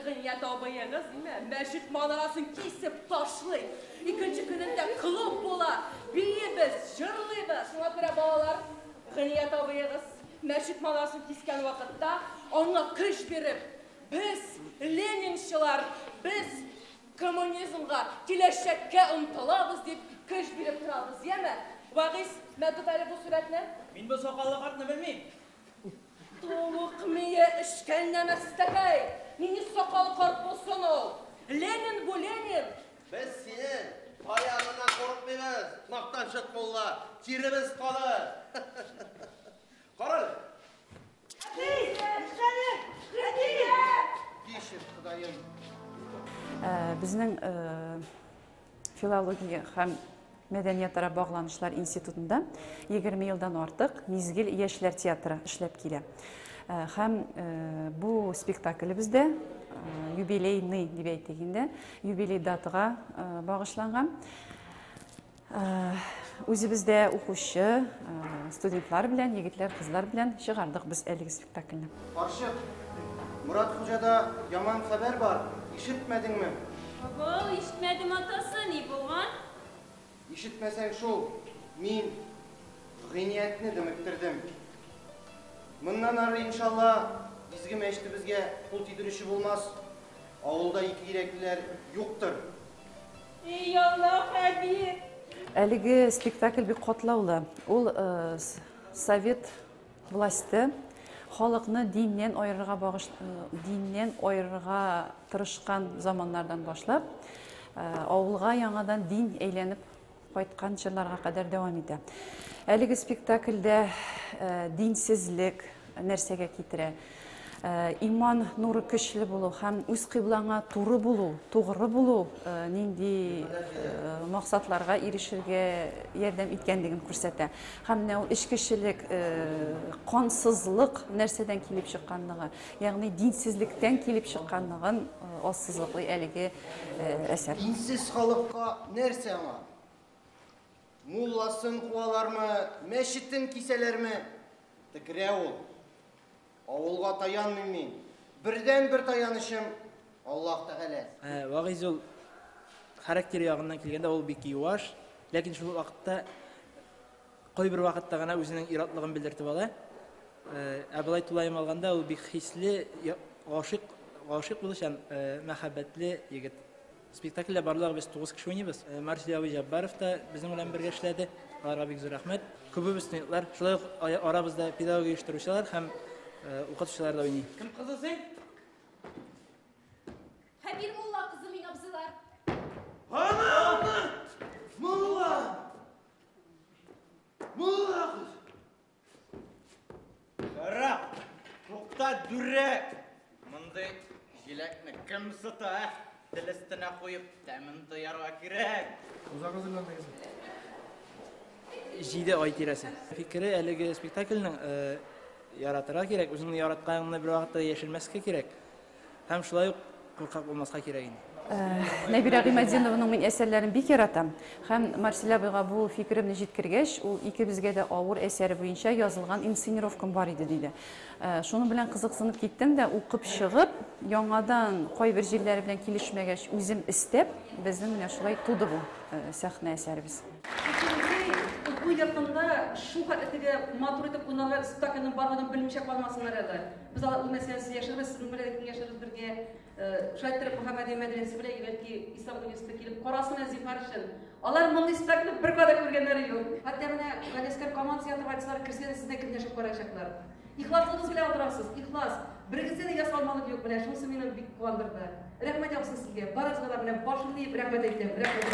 Гыйният абыегыз, менә, мәчет манарасын кисеп ташлый. Икенче көнендә клуб була, биибез, җырлыйбыз. Шуңа күрә, балалар, Гыйният абыегыз мәчет манарасын кискән вакытта аңа көч биреп, без, ленинчылар, без коммунизмга, киләчәккә омтылабыз дип көч биреп торабыз, яме? Вагыйз, мә тот әле бу сурәтне. Мин бу сакаллы картны белмим. Тавык мие эчкән нәмәрстәкәй! Нинди сакал карт булсын ул? Ленин бу, Ленин! Без синең таягыңнан курыкмыйбыз, мактанчык мулла, тиребез калын. Кара әле. Кичер, Ходаем. Безнең филология һәм мәдәниятара багланышлар институтында 20 елдан артык Мизгел яшьләр театры эшләп килә. Һәм бу спектаклебездә юбилейный дип әйтик инде, юбилей датага багышланган. Үзебездә укучы студентлар белән, егетләр, кызлар белән чыгардык без әлеге спектакльне. Карчык, Морат хуҗада яман хәбәр бар, ишетмәдеңме? Абау, ишетмәдем, атасы, ни булган? Ишетмәсәң шул, мин Гыйниятне дөмектердем. Моннан ары, иншалла, изге мәчетебезгә кул тидерүче булмас, авылда икейрәклеләр юктыр. Эй, Аллаһ, Хәбир! Әлеге спектакль бик катлаулы. Ул совет власте халыкны диннән аерырга багыш диннән аерырга тырышкан заманнардан башлап, авылга яңадан дин әйләнеп кайткан чорларга кадәр дәвам итә. Әлеге спектакльдә динсезлек нәрсәгә китерә? Иман нуры көчле булу һәм үз кыйблаңа туры булу, тугры булу нинди максатларга ирешергә ярдәм иткәнлеген күрсәтә. Һәм менә ул эчкечелек, кансызлык нәрсәдән килеп чыкканлыгы, ягъни динсезлектән килеп чыкканлыгын ассызыклый әлеге әсәр. Динсез халыкка нәрсә аңа? Мулласын куалармы, мәчетен кисәләрме? Текерә ул. Авылга таянмыйм мин. Бердәнбер таянычым, Аллаһ Тәгалә. Вагыйз ул характер ягыннан килгәндә ул бик юаш, ләкин шул ук вакытта кайбер вакытта гына үзенең ир-атлыгын белдертеп ала. Ә болай тулаем алганда ул бик хисле, гашыйк, гашыйк булучан, мәхәббәтле егет. Спектакльдә барлыгы без 9 кеше уйныйбыз. Марсель абый Җаббаров та безнең белән бергә эшләде. Аларга бик зур рәхмәт. Күбебез студентлар, шулай ук арабызда педагогия оештыручылар һәм укытучылар да уйный. Кем кызы син? Хәбир мулла кызы мин, абзыйлар. Ана! Мулла! Мулла кыз! Карак! Тукта, дүрәк! Мондый җиләкне кем сыта, ә? Тел өстенә куеп, тәмен тоярга кирәк. Озак әзерләндегезме? Җиде ай тирәсе. Фикере әлеге спектакльнең яратырга кирәк, үзеңне яратканыңны бервакытта да яшермәскә кирәк. Һәм шулай ук куркак булмаска кирәк инде. Нәбирә Гыйматдинованың мин әсәрләрен бик яратам. Һәм Марсель абыйга бу фикеремне җиткергәч, ул икебезгә дә авыр әсәре буенча язылган инсценировкам бар иде, диде. Шуның белән кызыксынып киттем дә, укып чыгып, яңадан кайбер җирләре белән килешмәгәч, үзем өстәп, безнең менә шулай туды бу сәхнә әсәребез. Икенче уку йортында шул хәтле теге матур итеп уйналган спектакльнең барлыгын белмичә калмасыннар әле. Без алар ул мәсьәләне сөйләшербез, сезнең белән дә киңәшербез бергә. Шулай иттереп, Мөхәммәдия мәдрәсәсе белән бәлки Ислам университеты килеп карасын әле зинһар өчен. Алар мондый спектакльне беркая да күргәннәре юк. Хәтта менә Галиәсгар Камал театры артистлары керсә дә сезне көнләшеп караячаклар. Ихласлыгыгыз белән утырасыз, ихлас. Берегездә дә ясалмалык юк, менә шунысы мине бик куандырды. Рәхмәт яусын сезгә, барыгызга да менә башымны иеп рәхмәт әйтәм. Рәхмәт.